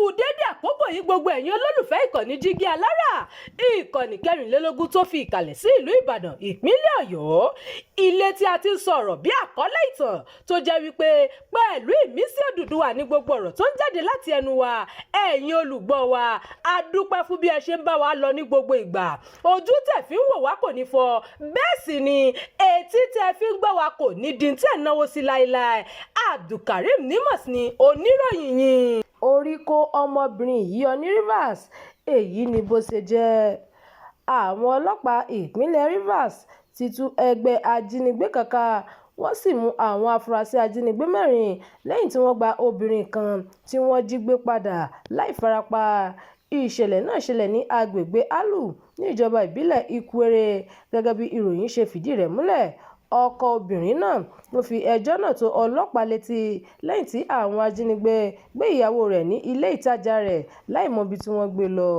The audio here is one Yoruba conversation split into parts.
Kú dédé àkókò yìí, gbogbo ẹ̀yin olólùfẹ́ ìkànnì Jígí Alára, ìkànnì 24 tó fi ìkàlẹ̀ sí ìlú Ìbàdàn, ìpínlẹ̀ Ọ̀yọ́, ilé tí a ti ń sọ̀rọ̀ bí àkọlé ìtàn tó jẹ́ wípé pẹ̀lú ìmísí Odùduwà ní gbogbo ọ̀rọ̀ tó ń jáde láti ẹnu wa. Ẹ̀yin olùgbọ́ wa, a dúpẹ́ fún bí ẹ ṣe ń bá wa lọ ní gbogbo ìgbà. Ojú tẹ̀ fi ń wò wá kò ní fọ́, bẹ́ẹ̀ sì ni etí tẹ̀ fi ń gbọ́ wa kò ní di tẹ̀ náwó sí láéláé. Abdulkareem Nimas ni oníròyìn yìí. Orí kó ọmọbìnrin yìí yọ ní Rivers, èyí ni bó ṣe jẹ́. Àwọn ọlọ́pàá ìpínlẹ̀ Rivers ti tú ẹgbẹ́ ajínigbé kan ká, wọ́n sì mú àwọn afurasí ajínigbé mẹ́rin lẹ́yìn tí wọ́n gba obìnrin kan tí wọ́n jí gbé padà láì farapa. Ìṣẹ̀lẹ̀ náà ṣẹlẹ̀ ní agbègbè Aluu níjọba ìbílẹ̀ Ikwerre. Gẹ́gẹ́ bí ìròyìn ṣe fìdí rẹ̀ múlẹ̀, ọkọ obìnrin náà ló fi ẹjọ́ náà tó ọlọ́pàá létí lẹ́yìn tí àwọn ajínigbé gbé ìyàwó rẹ̀ ní ilé ìtajà rẹ̀ láìmọ̀ ibi tí wọ́n gbé lọ.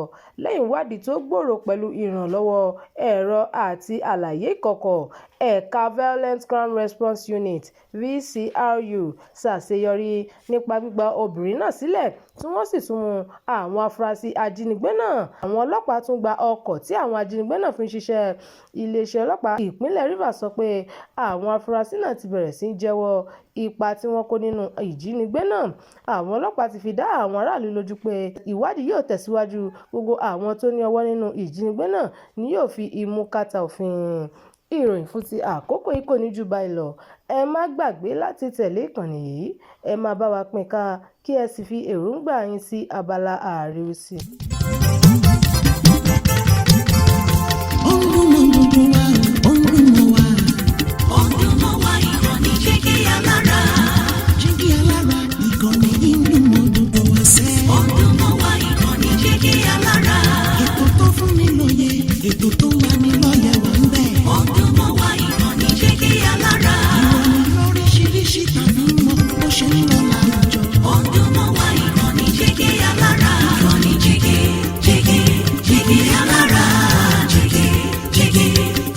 Lẹ́yìn ìwádìí tó gbòòrò pẹ̀lú ìrànlọ́wọ́ ẹ̀rọ àti àlàyé ìkọ̀kọ̀, ẹ̀ka Violent Crime Response Unit (VCRU) ṣàṣeyọrí nípa gbígba obìnrin náà sílẹ̀ tí wọ́n sì tún mú àwọn afurasí ajínigbé náà. Àwọn ọlọ́pàá tún gba ọkọ̀ tí àwọn ajínigbé náà fi ń ṣiṣẹ́. Iléeṣẹ́ ọlọ́pàá ìpínlẹ̀ Rivers sọ pé àwọn afurasí náà ti bẹ̀rẹ̀ sí í jẹ́wọ́ ipa tí wọ́n kó nínú ìjínigbé náà. Àwọn ọlọ́pàá ti fi dá àwọn aráàlú lójú pé ìwádìí yóò tẹ̀síwájú, gbogbo àwọn tó ní ọwọ́ nínú ìjínigbé náà ni yóò fi imú kàtà òfin. Ìròyìn fún ti àkókò yìí kò ní jù báyìí lọ. Ẹ má gbàgbé láti tẹ̀lé ìkànnì yìí, ẹ máa bá wa pín ká, kí ẹ sì fi èròǹgbà yín sí abala àríwísí. Ó ń dún mọ́ gbogbo wa, ó ń dún mọ́ wa. Ó ń dún mọ́ wa, ìkànnì Jígí Alára. Jígí Alára, ìkànnì yìí ń dún mọ́ gbogbo wa sẹ́. Ó ń dún mọ́ wa, ìkànnì Jígí Alára. Ètò tó fún ni lóye, ètò tó ń lani lọ́yẹ̀ wà ń bẹ̀. Ó ń dún mọ́ wa, ìkànnì Jígí Alára. Ìròyìn lóríṣiríṣi tàbí mọ bó ṣe ń lọ láwùjọ. Ó ń dún mọ́ wa, ìkànnì Jígí Alára. Ìkànnì Jígí, Jígí, Jígí Alára. Jígí, Jígí,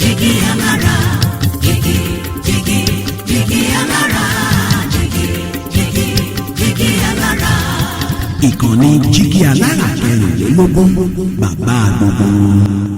Jígí Alára. Jígí, Jígí, Jígí Alára. Jígí, Jígí, Jígí Alára. Ìkànnì Jígí Alára 24, bàbá gbogbo wọn.